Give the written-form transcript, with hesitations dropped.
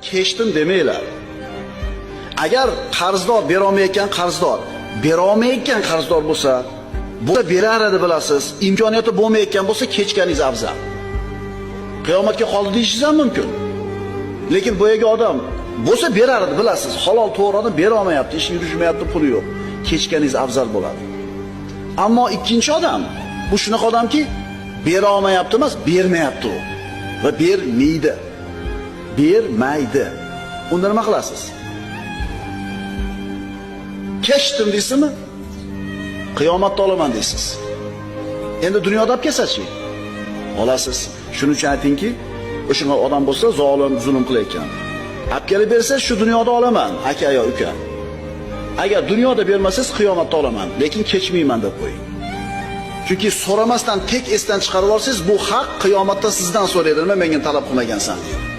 Kechdim demanglar. Agar qarzdor berolmayotgan qarzdor, berolmayotgan qarzdor bo'lsa, bu berar edi bilasiz, imkoniyati bo'lmayotgan bo'lsa kechganingiz afzal. Qiyomatga qoldi deyishingiz ham mumkin. Lekin boyagi odam bo'lsa berar edi bilasiz, halol to'g'ri odam bera olmayapti, ish yurishmayapti, puli yo'q. Kechganingiz afzal bo'ladi. Ammo ikkinchi odam bu shunaqa odamki, bera olmayapti emas, bermayapti u. Va bermaydi. Bermaydi. Unda nima qilasiz? Kechdim deysizmi? Qiyomatda olaman deysiz. Endi dunyoda olib kelsa-chi? Olasiz. Shuning uchun aytingki, o'sha odam bo'lsa zolim, zulm qilayotgan. Olib kelib bersa shu dunyoda olaman, aka yo uka. Agar dunyoda bermasangiz qiyomatda olaman, lekin kechmayman deb qo'ying. Chunki so'ramasdan tek esdan chiqarib olsangiz, bu haq qiyomatda sizdan so'raydi, nima menga talab qilmagansan deydi.